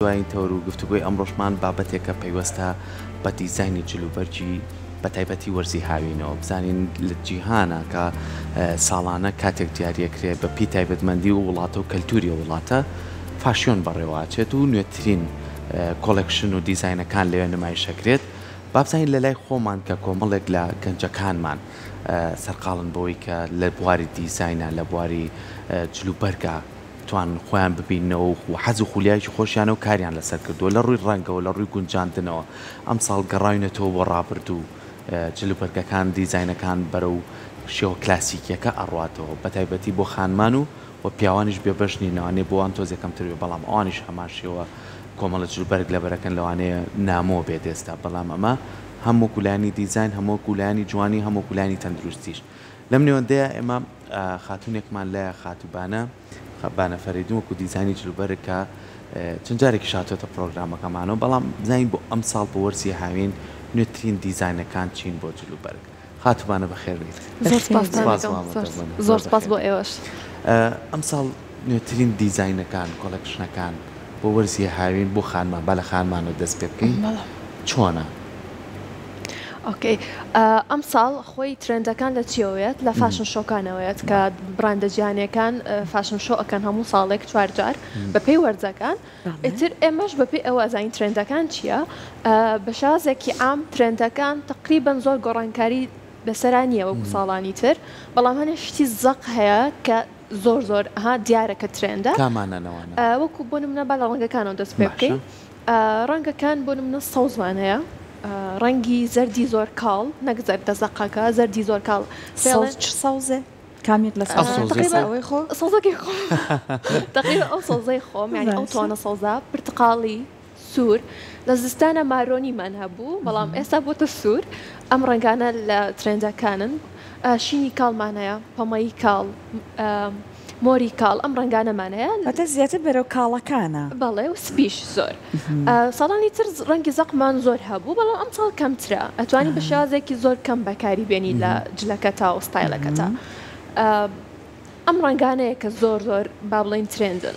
دوایین تەوەر و گفتوگۆی ئەمڕۆشمان بابەتێکە پەیوەستە بە دیزاینی جلوبەرگی بەتایبەتی وەرزی هاوینەوە، بزانین لە جیهانا کە ساڵانە کاتێک دیاریەکرێ بە پێی تایبەتمەندی و وڵاتە و کەلتوری ئەو وڵاتە فاشیۆن بەڕێوە ئەچێت و نوێترین collection و دیزاینەکان لەوێ نمایش ئەکرێت با بزانین لە لای خۆمان کە کۆمەڵێک لە گەنجەکانمان سەرقاڵن بەوەی کە لە بواری دیزاینا لە بواری جلوبەرگا بتوانن خۆیان ببیننەوە و حەز و خولیایەکی خۆشیانە و کاریان لەسەر کردووە لە ڕووی ڕەنگەوە لە ڕووی گونجاندنەوە ئەمساڵ گەڕاوینەتەوە بۆ ڕابردوو جلوبەرگەکان دیزاینەکان بەرەو شێوە کلاسیکیەکە ئەڕواتەوە بەتایبەتی بۆ خانمان و و پیاوانیش بێبەش نین لەوانەیە بۆ وان تۆزێ کەمتر بێ بەڵام ئەوانیش هەمان شێوە کۆمەڵە جلوبەرگ لەبەرەکەن لەوانەیە نامۆ بێت ئێستا بەڵام ئەمە هەم وەکو لایەنی دیزاین هەم وەکو لایەنی جوانی هەم وەکو لایەنی تەندروستیش لەم نێوەندەیا ئێمە خاتوونێکمان لایە خاتوو بانە بانە فەرەیدون وەکو دیزاینی جلوبەرگ کە چەند جارێکیش هاتووەتە پڕۆگرامەکەمانەوە بەڵام بزانین بۆ ئەمساڵ بۆ وەرزی هاوین نوێترین دیزاینەکان چین بۆ جلوبەرگ خاتوو بانە بەخێر بێیت. زۆر سپاستان سپاس دەکەم مامە زۆر دەبوونە زۆر زۆر سپاس بەخێر بۆ بێیت. ئێوەش. ئەمساڵ نوێترین دیزاینەکان collection ەکان بۆ وەرزی هاوین بۆ خانمان با لە خانمانەوە دەست پێ بکەین بەڵێ. چۆنە؟ okay ئەمساڵ خۆی trend ەکان لە چیەوە یەت لە fashion show کانەوە یەت کە بڕاندە جیهانیەکان fashion show ئەکەن هەموو ساڵێک چوار جار بە پێی وەرزەکان ئیتر ئێمەش بە پێی ئەوە ئەزانین trend ەکان چییە بە شێوازێکی عام trend ەکان تەقریبەن زۆر گۆڕانکاری بەسەرا نییە وەکو ساڵانی تر بەڵام هەنێ شتی زەق هەیە کە زۆر زۆر ها دیارە کە trend ە کامانەن ئەوانە؟ وەکو بۆ نمونە با لە ڕەنگەکانەوە دەست پێ باشە. بکەین ڕەنگەکان بۆ نمونە سەوزمان هەیە ڕەنگی زەردی زۆر کاڵ نەک زەردە زەقەکە زەردی زۆر کاڵ سەوز پێڵێن چ سەوزێ؟ کام یەک لە ئەو سەوزەکان؟ سەوزەی تقریبا خۆ؟ ئەوەی خۆ؟ سەوزەکەی خۆم تقریبا ئەو سەوزەی خۆم یانی ئەو باشە. تۆنە سەوزە پرتقاڵی سوور لە زستانە maroon یمان هەبوو بەڵام ئێستا بۆتە سوور ئەم ڕەنگانە لە trend ەکانن شینی کاڵمان هەیە پەمەیی کاڵ مۆری کاڵ ئەم ڕەنگانەمان هەیە. واتە زیاتر بەرەو کاڵەکانە. بەڵێ و سپیش زۆر. ساڵانی تر ڕەنگی زەقمان زۆر هەبوو بەڵام ئەمساڵ کەمترە ئەتوانی بە شێوازێکی زۆر کەم بەکاری بێنی لە جلەکەتا و ستایلەکەتا. ئەم ڕەنگانەیە کە زۆر زۆر با بڵێین trend ن.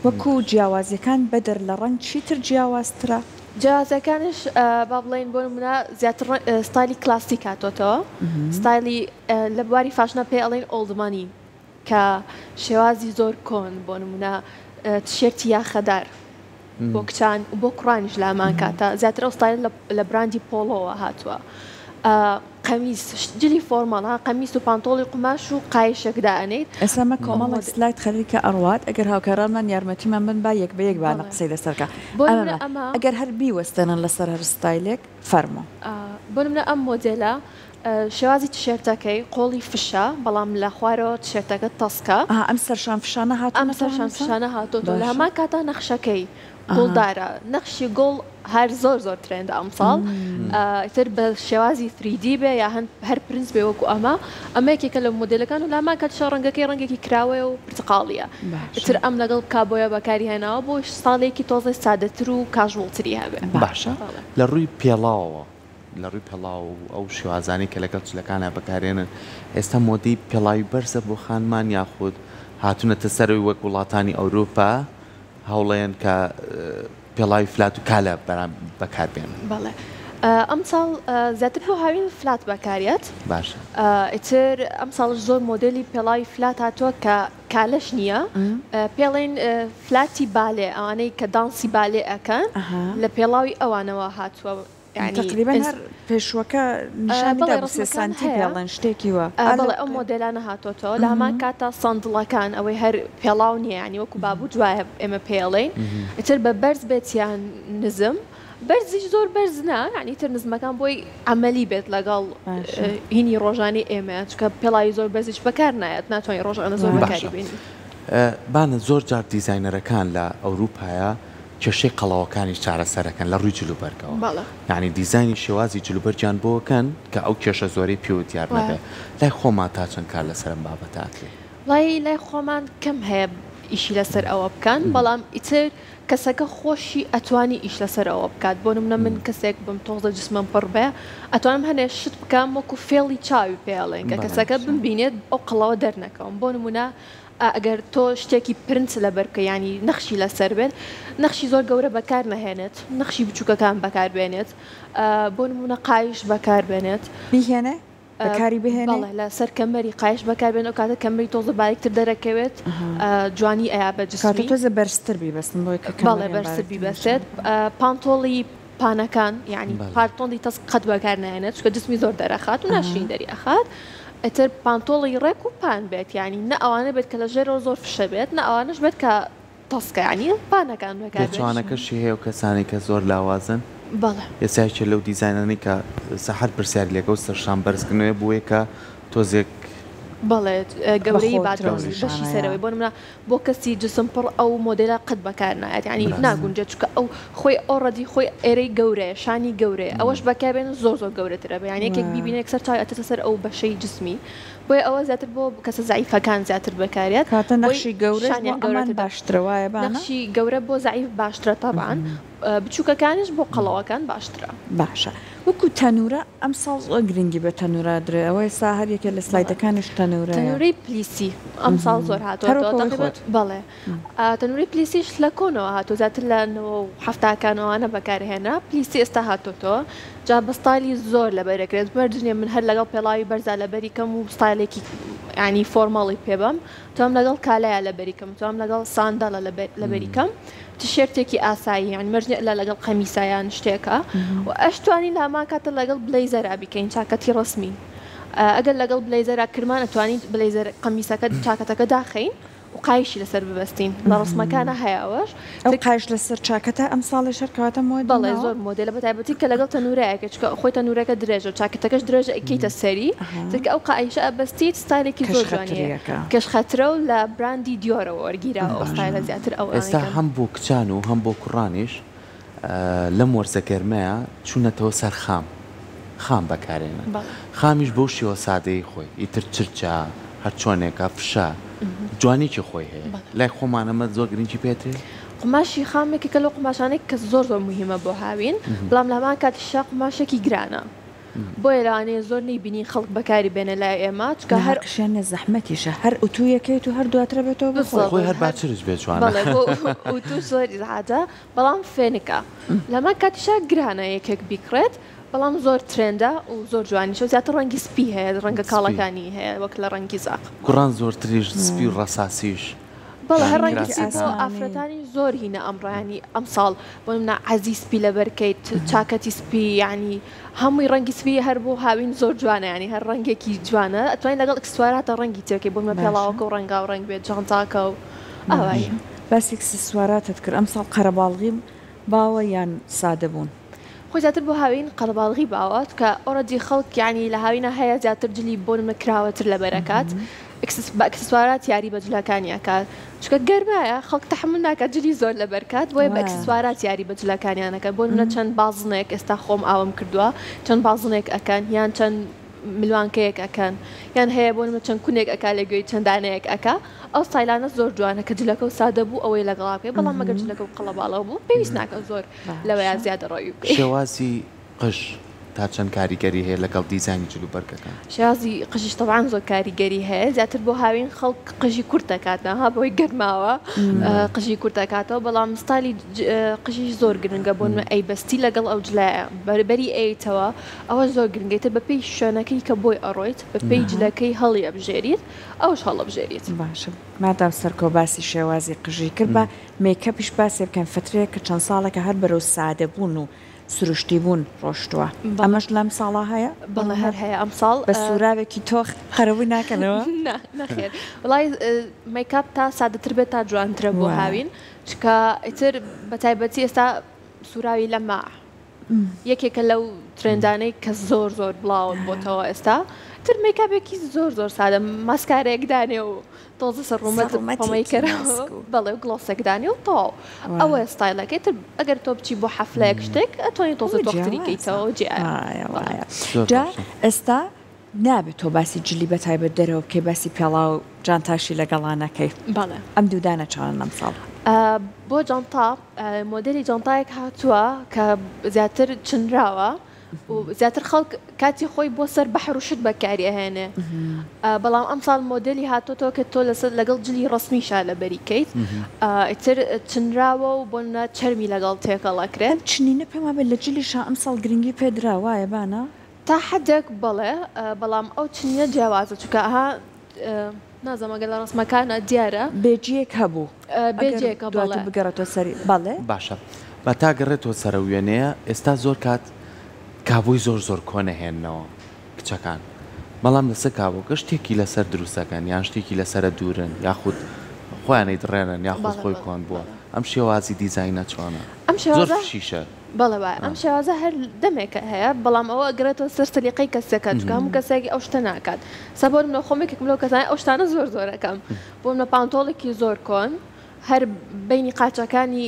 وەکو جیاوازیەکان بەدەر لە ڕەنگ چیتر جیاوازترە؟ جیاوازیەکانیش با بڵێین بۆ نمونە زیاتر ستایلی کلاسیک هاتۆتەوە ستایلی لە بواری فاشنە پێی ئەڵێن old money کە شێوازی زۆر کۆن بۆ نمونە تشێرتی یاخەدار بۆ کچان و بۆ کوڕانیش لە هەمان کاتا زیاتر ئەو ستایلە لە براندی پۆڵۆوە هاتووە قەمیس جلی formal ها قەمیس و پانتۆڵی قوماش و قایشێک دائەنێیت. ئێستا مە کۆمەڵێک سلاید خەریکە ئەڕوات ئەگەر هاوکارانمان یارمەتیمان بەن با یەک بە یەک بانە قسەی لەسەر کا ئەمە ئەگەر هەر بیوەستێنن لەسەر هەر ستایلێک فەرموو. بۆ نمونە ئەم مۆدێلە شێوازی تشێرتەکەی قۆڵی فشە بەڵام لە خوارەوە تشێرتەکە تەسکە. ئەها ئەم سەرشان فشانە ئەم هاتوونەتەوە سەرشان هەمووسان؟ فشانە هاتۆتەوە لە باشە. هەمان کاتا نەخشەکەی ئەها. گوڵدارە نەخشی گوڵ هەر زۆر زۆر trend ە ئەمساڵ ئیتر بە شێوازی 3D بێ یا هەن هەر پرنس بێ وەکو ئەمە ئەمە یەکێکە لە مۆدێلەکان و لە هەمان کاتیشا ڕەنگەکەی ڕەنگێکی کراوەیە و پرتقاڵییە ئیتر باشە. ئەم لەگەڵ کابۆیە بەکاری هێناوە بۆ ستایلێکی تۆزێ سادەتر و casual تری هەبێ. باشە بەڵێ. لە ڕووی پێڵاوەوە لە ڕووی پێڵاو و ئەو شێوازانەی کە لەگەڵ جلەکانا بەکارێنن، ئێستا مۆدەی پێڵاوی بەرزە بۆ خانمان یاخود هاتوونەتە سەرەوەی وەک وڵاتانی ئەوروپا هەوڵەیەن کە پێڵاوی flat و کالە بەکار بێنن؟ بەڵێ ئەمساڵ زیاتر بۆ هاوین flat بەکاریەت. باشە. ئیتر ئەمساڵش زۆر مۆدێلی پێڵاوی flat هاتووە کە کالەش نییە پێڵێن flat ی بالێ ئەوانەی کە دانسی بالێ ئەکەن لە پێڵاوی ئەوانەوە هاتووە. یانی تەقریبەن هەر پێشوەکە نیشانی بەڵێ دابوو سێ ڕەسمەکان سانتی هەیە. پێڵێن شتێکی وا ئا بەڵێ ئەو مۆدێلانە هاتۆتەوە لە هەمان کاتا سەندڵەکان ئەوەی هەر پێڵاو نییە یانی وەکو بابوت وایە ئێمە پێڵێین ئیتر بە بەرز بێت یان نزم بەرزیش زۆر بەرز نا یانی تر نزمەکان بۆی عەمەلی بێت لەگەڵ باشە. هینی ڕۆژانەی ئێمە چونکە پێڵاوی زۆر بەرزیش بەکار نایەت ناتوانین ڕۆژانە زۆر بەکاری باشە بێنین. بانە زۆر جار دیزاینەرەکان لە ئەوروپایە کێشەی قەڵەوەکانیش چارەسەرەکەن لە ڕووی جلوبەرگەوە بەڵێ. یانی دیزاینی شێوازی جلوبەرگیان بۆ ئەکەن کە ئەو کێشە زۆرەی پێوە دیار وایە. نەبێ لای خۆمان تا چەند کار لەسەر ئەم بابەتە ئەکرێ؟ وەڵایی لای خۆمان کەم هەیە ئیشی لەسەر ئەوە بکەن بەڵام ئیتر کەسەکە خۆشی ئەتوانی ئیش لەسەر ئەوە بکات بۆ نمونە من کەسێک بم تۆزە جسمم پڕ بێ ئەتوانم هەنێ شت بکەم وەکو فێڵی چاوی پێ ئەڵێن کە بەڵێ. کەسەکە بمبینێت ئەو قەڵەوە دەرنەکەوم بۆ نمونە. ئەگەر تۆ شتێکی print لەبەر بکەی یانی نەخشی لەسەر بێت نەخشی زۆر گەورە بەکار نەهێنێت نەخشی بچووکەکان بەکار بێنێت بۆ نموونە قایش بەکار بێنێت. بیهێنێ؟ بەکاری بهێنێ؟ بەڵێ لەسەر کەمەری قایش بەکار بێنێ ئەو کاتە کەمەری تۆزە باریکتر دەرەکەوێت جوانی ئەیا بە جسمی. کاتە تۆزە بەرزتر بیبەستن بۆی کە کەمەریان بەڵێ بەرزتر بیبەستێت پانتۆڵی پانەکان یانی پانتۆڵی تەسک قەت بەکار نایەنێت چونکە جسمی زۆر دەرەخات و ناشرین دەری ئەخات ئیتر پانتۆڵی ڕێک و پان بێت یانی نە ئەوانە بێت کە لە ژێرەوە زۆر فشە بێت نە ئەوانەش بێت کە تەسکە یانی پانەکان بەکار بێت. پێچەوانەکەشی هەیە و کەسانەی کە زۆر لاوازن. بەڵێ. ئێستا یەکێ لەو دیزاینانەی کە سەحەر پرسیاری لێکە و سەرشان بەرزکردنەوەیە بۆیە کە تۆزێک. بەڵێ گەورەیی بات بەشی سەرەوەی بۆ نمونە بۆ کەسی جسم پڕ ئەو مۆدێلە قەت بەکار نایەت یانی ناگونجێت چونکە ئەو خۆی already خۆی ئێرەی گەورەیە شانی گەورەیە ئەوەش بەکار بێنن زۆر زۆر گەورەترە بێ یانی یەکێک بیبینێ یەکسەر چاوی ئەچێتە سەر ئەو بەشەی جسمی بۆیە ئەوە زیاتر بۆ کەسە زەعیفەکان زیاتر بەکارێت کاتە نەخشی گەورەش بۆ ئەمان باشترە وایە بانە؟ نەخشی گەورە بۆ زەعیف باشترە تەبعەن بچوکەکانیش بۆ قەڵەوەکان باشترە. باشە وەکو تەنورە ئەمساڵ زۆر گرنگی بە تەنورە درێ ئەوە ئێستا هەر یەکێ لە سلایدەکانیش تەنورەیە. تەنورەی پلیسی ئەمساڵ زۆر هاتووەتەوە تەقریبەن بەڵێ تەنورەی پلیسیش لە کۆنەوە هاتووە زیاتر لە نەوە و حەفتاکان ئەوانە بەکارهێنا پلیسی ئێستا هاتۆتەوە جا بە ستایلی زۆر لەبەر ئەکرێت مەرج نییە من هەر لەگەڵ پێڵاوی بەرزا لەبەری کەم و ستایلێکی یانی formal ی پێ بەم توام لەگەڵ کالایا لەبەری کەم توام لەگەڵ ساندەڵە لەبەری کەم تشێرتێکی ئاسایی یانی مەرج نیە ئیلا لەگەڵ قەمیسە یان شتێکە و ئەشتوانین لە هەمان کاتە لەگەڵ blazer ا بیکەین چاکەتی ڕەسمی ئەگەر لەگەڵ blazer ا کرمان ئەتوانین blazer قەمیسەکە چاکەتەکە داخەین و قایشی لەسەر ببەستین لە ڕسمەکانە هەیە ئەوەش. ئەو قایش لەسەر چاکەتە ئەمساڵیش هەر کەواتە مۆدی ماوە؟ بەڵێ زۆر مۆدێلە بەتایبەتی کە لەگەڵ تەنورەیەکە چونکە خۆی تەنورەکە درێژە و چاکەتەکەش درێژە ئەیکەیتە سەری چونکە ئەو قایشە ئەبەستیت ستایلێکی زۆر جوانی هەیە کەشخەترە و لە براندی دیۆرەوە وەرگیراوە ئەو ستایلە زیاتر ئەو ئێستا هەم بۆ کچان و هەم بۆ کوڕانیش لەم وەرزە گەرمەیە چوونەتەوە سەر خام خام بەکارێنن خامیش بەو شێوە سادەی خۆی ئیتر چرچە هەرچۆنێکە فشە جوانیکی خۆی هەیە لای خۆمان ئەمە زۆر گرنگی پێترێ. قوماشی خام یەکێکە لەو قوماشانەی کە زۆر زۆر موهیمە بۆ هاوین بەڵام لە هەمان کاتیشا قوماشێکی گرانە بۆیە لەوانەیە زۆر نەیبینین خەڵک بەکاری بێنێ لای ئێمە چونکە هەر. ناهەقیشیان نیە زەحمەتیشە هەر ئوتویەکەیت و هەر دواتر ئەبێتەوە بە خۆی. خۆی هەر با چرچ بێ جوانە. بەڵێ بۆ ئوتوو زۆر ئیزعاجە بەڵام فێنکە لە هەمان کاتیشا گرانە یەکێک بیکڕێت بەڵام زۆر trend ە و زۆر جوانیشە و زیاتر ڕەنگی سپی هەیە ڕەنگە کاڵەکانی هەیە وەک لە ڕەنگی زەق. کوڕان زۆرتریش سپی و ڕەساسیش. بەڵێ هەر ڕەنگی سپی بۆ ئافرەتانی زۆر هینە ئەمڕۆ یانی ئەمساڵ بۆ نمونە عەزی سپی لەبەر کەیت چاکەتی سپی یانی هەمووی ڕەنگی سپی هەر بۆ هاوین زۆر جوانە یانی هەر ڕەنگێکی جوانە ئەتوانی لەگەڵ ئیکسسواراتە ڕەنگی تێکەی بۆ نمونە پێڵاوەکە و ڕەنگاو ڕەنگ بێت جانتاکە و ئاوایی. باسی ئیکسسواراتت کرد ئەمساڵ قەرەباڵغی باوە یان سادە بوون؟ خۆی زیاتر بۆ هاوین قەرەباڵغی باوە چونکە already خەڵک یانی لە هاوینا هەیە زیاتر جلی بۆ نمونە کراوەتر لەبەر ئەکات بە ئیکسسوارات یاری بە جلەکانی ئەکات چونکە گەرمایە خەڵک تەحەمول ناکات جلی زۆر لەبەر کات بۆیە بە ئیکسسوارات یاری بە جلەکانیان ئەکەن بۆ نمونە چەند بازنێک ئێستا خۆم ئاوم کردووە چەند بازنێک ئەکەن یان چەند ملوانکەیەک ئەکەن یان هەیە بۆ نمونە چەند کونێک ئەکا لە گوێی چەند دانەیەک ئەکا ئەو ستایلانە زۆر جوانە کە جلەکە و سادە بوو ئەوەی لەگەڵا بکەی بەڵام ئەگەر جلەکە و قەڵەباڵغ بوو پێویست ناکە زۆر لەوەیا زیادەڕەوی بکەی. شێوازی قژ تا چەند کاریگەری هەیە لەگەڵ دیزاینی جلوبەرگەکان؟ شێوازی قژیش تەبعەن زۆر کاریگەری هەیە زیاتر بۆ هاوین خەڵک قژی کورت دەکاتەوە ها بەهۆی گەرماوە قژی کورت دەکاتەوە بەڵام ستایلی قژیش زۆر گرنگە بۆ نمونە ئەیبەستی لەگەڵ ئەو جلایە بەری ئەیتەوە ئەوە زۆر گرنگە ئیتر بەپێی شوێنەکەی کە بۆی ئەڕۆیت بەپێی جلەکەی هەڵی ئەبژێریت ئەوش هەڵەبژێریت. باشە مادام سەرکۆ باسی شێوازی قژی کرد با مەیکەپیش باسی بکەین فترەیەک کە چەند ساڵێکە هەر بەرەو سادە بوون و سروشتی بوون ڕۆشتووە ئەمەش لەم ساڵا هەیە؟ بەڵێ هەر هەیە ئەمساڵ. بە سوراوێکی تۆخ قەرەبووی ناکەنەوە؟ نا نەخێر وەڵای مەیکاپ تا سادەتر بێت تا جوانترە بۆ هاوین چونکە ئیتر بەتایبەتی ئێستا سوراوی لەماع یەکێکە لەو ترێندانەی کە زۆر زۆر بڵاوە بۆتەوە ئێستا تر مەیکاپێکی زۆر زۆر سادە ماسکارێک دانێ و تۆزە سەر ڕوومەت پەمەی کەرەوە بەڵێ و gloss ێک دانێ و تەواو ئەوە ستایلەکەی تر ئەگەر تۆ بچی بۆ حەفلەیەک شتێک ئەتوانی تۆزە تۆختری کەیتەوە جیایە جا ئێستا نابێت تۆ باسی جلی بە تایبەت دەرەوە بکەی باسی پێڵاو جانتاشی لەگەڵا نەکەی. بەڵێ. ئەم دوو دانە چۆنن ئەمساڵ؟ بۆ جانتا مۆدێلی جانتایەک هاتووە کە زیاتر چنراوە. و زیاتر خەڵک کاتی خۆی بۆ سەر بەحر و شت بەکاری ئەهێنێ بەڵام ئەمساڵ مۆدێلی هاتۆتەوە کە تۆ لەسەر لەگەڵ جلی ڕەسمیشا لەبەری کەیت ئیتر چنراوە و بۆ نمونە چەرمی لەگەڵ تێکەڵ ئەکرێت. ئەم چنینە پێم وابێت لە جلیشا ئەمساڵ گرنگی پێ درا وایە بانە؟ تا حەدێک بەڵێ بەڵام ئەو چنینە جیاوازە چونکە ئەها نازانم ئەگەر لە ڕەسمەکانا دیارە. بێجیەک هەبوو ئەگەر بێجیەکە دواتر بەڵێ. بگەڕێتەوە سەری بەڵێ. باشە با تا گەڕێتەوە سەر ئەو وێنەیە ئێستا زۆر کات کابۆی زۆر زۆر کۆن ئەهێننەوە کچەکان بەڵام لەسەر کابۆکە شتێکی لەسەر دروست ئەکەن یان شتێکی لەسەرە دوورن یاخود خۆیان ئەیدڕێنن یاخود بەڵێ خۆی بەڵێ کۆن بووە بەڵێ. ئەم شێوازی دیزاینە چۆنە ئەم زۆر شێوازە فشیشە. بەڵێ وایە ئەم شێوازە هەر دەمێکە هەیە بەڵام ئەوە ئەگەرێتەوە سەر سەلیقەی کەسەکە چونکە هەموو کەسێک ئەو شتە ناکات سا بۆ منە خۆم یەکێکم لەو کەسانەی ئەو شتانە زۆر زۆر ئەکەم بۆ منە پانتۆڵێکی زۆر کۆن هەر بەینی قاچەکانی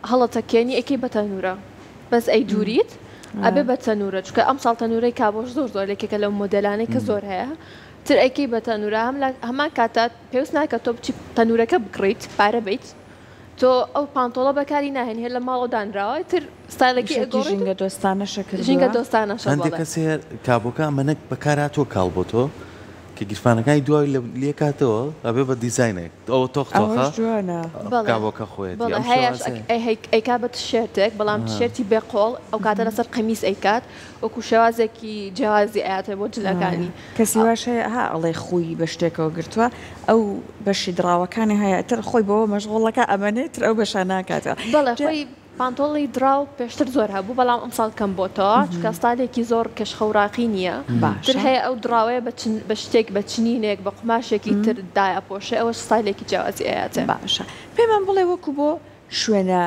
هەڵەتەکێنی ئەیکەی بە تەنورە بەس ئەیدوریت ئەبێ بە تەنورە چونکە ئەمساڵ تەنورەی کابۆش زۆر زۆر یەکێکە لەو مۆدێلانەی کە زۆر هەیە تر ئەیکەی بە تەنورە هەم لە هەمان کاتا پێویست ناکات تۆ بچی تەنورەکە بکڕیت پارە بیت تۆ ئەو پانتۆڵە بەکاری ناهێنی هەر لە ماڵەوە دانراوە ئیتر ستایلەکەی ئیشێکی ئەگۆڕیت و ژینگە دۆستانەشە کردووە. ژینگە دۆستانەشە هەندێک بەڵێ. کەس هەیە کابۆکە ئەمە نەک بەکار هاتووە کاڵ بۆ تۆ کە گیرفانەکانی دوای لێ کاتەوە ئەبێ بە دیزاینێک ئەوە تۆخ ئەوەش تۆخە جوانە. بەڵێ کابۆکە خۆیەتی بەڵێ ئەم هەیەش شێوازەیە. ئەیکا بە تشێرتێک بەڵام تشێرتی بێ قۆڵ ئەو کاتە لەسەر قەمیس ئەیکات وەکو شێوازێکی جیاوازی ئەیاتێ بۆ جلەکانی. کەسی واش هەیە ها ئەڵێ خووی بە شتێکەوە گرتووە ئەو بەشی دڕاوەکانی هەیە ئیتر خۆی بەوە مەشغوڵەکا ئەمەنێ ئیتر ئەو بەشە ناکاتەوە بەڵێ جا. خۆی پانتۆڵی دڕاو پێشتر زۆر هەبوو بەڵام ئەمساڵ کەم بۆتەوە چونکە ستایلێکی زۆر کەشخە و ڕاقی نییە تر باشە. هەیە ئەو دڕاوەیە بە چن بە شتێک بە چنینێک بە قوماشێکی تر دایئەپۆشێ ئەوەش ستایلێکی جیاوازی ئەیاتێ. باشە پێمان بڵێ وەکو بۆ شوێنە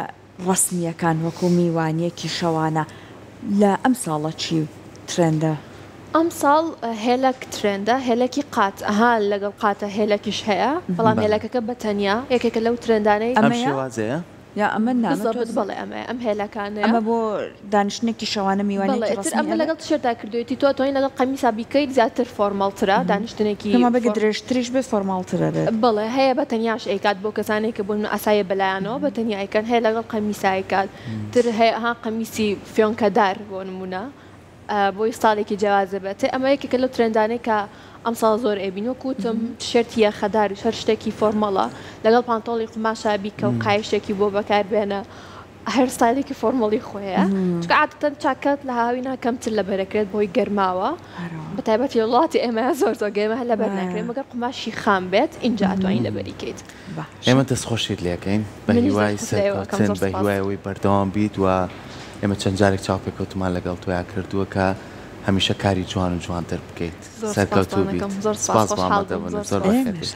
ڕەسمییەکان وەکو میوانییەکی شەوانە لە ئەمساڵە چی ترێندە؟ ئەمساڵ هێلەک ترێندە، هێلەکی قات، ئەها لەگەڵ قاتە هێلەکیش هەیە، بەڵام هێلەکەکە بە تەنیا یەکێکە لەو ترێندانەی. ئەم ئەمەیە؟ شێوازەیە؟ یا ئەمە نا ئەمە بزەبت تۆز. بەڵێ ئەمەیە، ئەم هێلەکانەیە. ئەمە بۆ دانیشتنێکی شەوانە بەڵێ میوانییەکی ئیتر ڕەسمی ئەمە ئەبێ؟ لەگەڵ تشێرتا کردوویەتی تۆ ئەتوانی لەگەڵ قەمیسا بیکەیت زیاتر فۆرماڵترە دانیشتنێکی پێم وابێ گەر فۆر. درێژتریش بێت فۆرماڵتر ئەبێت. بەڵێ هەیە بە تەنیاش ئەیکات بۆ کەسانێک کە بۆ نمونە ئاساییە بەلایانەوە بە تەنیا ئەیکەن هەیە لەگەڵ قەمیسا ئەیکات تر هەیە ها قەمیسی فیۆنکەدار بۆ نمونە بۆی ستایلێکی جیاواز دەبێت ئەمە یەکێکە لەو ترێندانەی کە ئەمساڵ زۆر ئەیبین وەکو وتم تشێرتی یەخەداریش هەر شتێکی فۆرمەڵە لەگەڵ پانتۆڵی قوماشا بیکە و قایشێکی بۆ بەکاربێنە هەر ستایلێکی فۆرمەڵی خۆیە چونکە عادەتەن چاکەت لە هاوینا کەمتر لەبەرەکرێت بۆی گەرماوە بە تایبەتی لە وڵاتی ئێمە زۆر زۆر گەرمە هەر لەبەر ناکرێت مەگەر قوماشی خام بێت ئینجا ئەتوانی لەبەری کەیت. ئێمە دەستخۆشیت لێکەین بە منیش هیوای دەستخۆشی لە ئێوە ئەکەم سەرکەوتن زۆر بە سوپاس. هیوای ئەوەی بەردەوام بیت و ئێمە چەند جارێک چاوپێکەوتمان لەگەڵ تۆیا کردووە کە هەمیشە کاری جوان و جوانتر بکەیت زۆر سەرکەوتوو سوپاستان بیت ئەکەم زۆر سوپاس سوپاس بۆ خۆشحاڵ بووم ئامادەبوونت زۆر زۆر سوپاس. بەخێربێی.